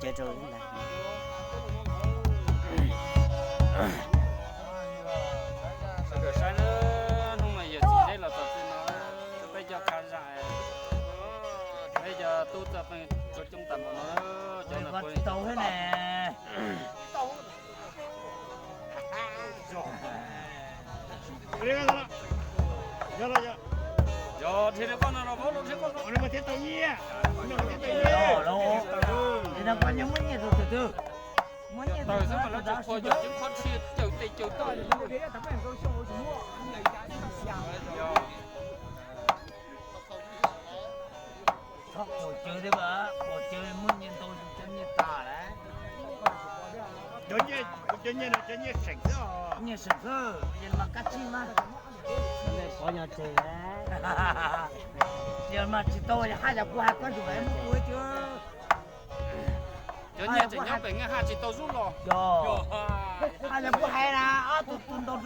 Sawv daws saib nawb, hnub no yog txiv zeb los txog txij no, peb cov kha zam, peb cov tub txawj qeej tshuav coob tag npaum no, cov no tsis tau thiab ne. Yog dhia li koj no los vauv los dhia koj no. Li no koj nyob muab nyiaj rau tus twg? Muab nyiaj rau tus twg? Tsis qhuas cov ceev qhuas txhia caws tes caws taw. Txhob quas cawv thiab, quas cawv muaj nyiaj ntau, cov nyiaj tas lawm. Cov nyiaj no cov nyiaj seem xwb os. Nyiaj seem xwb, yog mas kab tsib mas. Yog mas tsis tau, haj yam kuv hais koj tus muab kuv ib tug. Cov nyiaj tseem nyob pem nqaj haj tsis tau zub los. Haj yam kuv hais na, ob tug tus ntau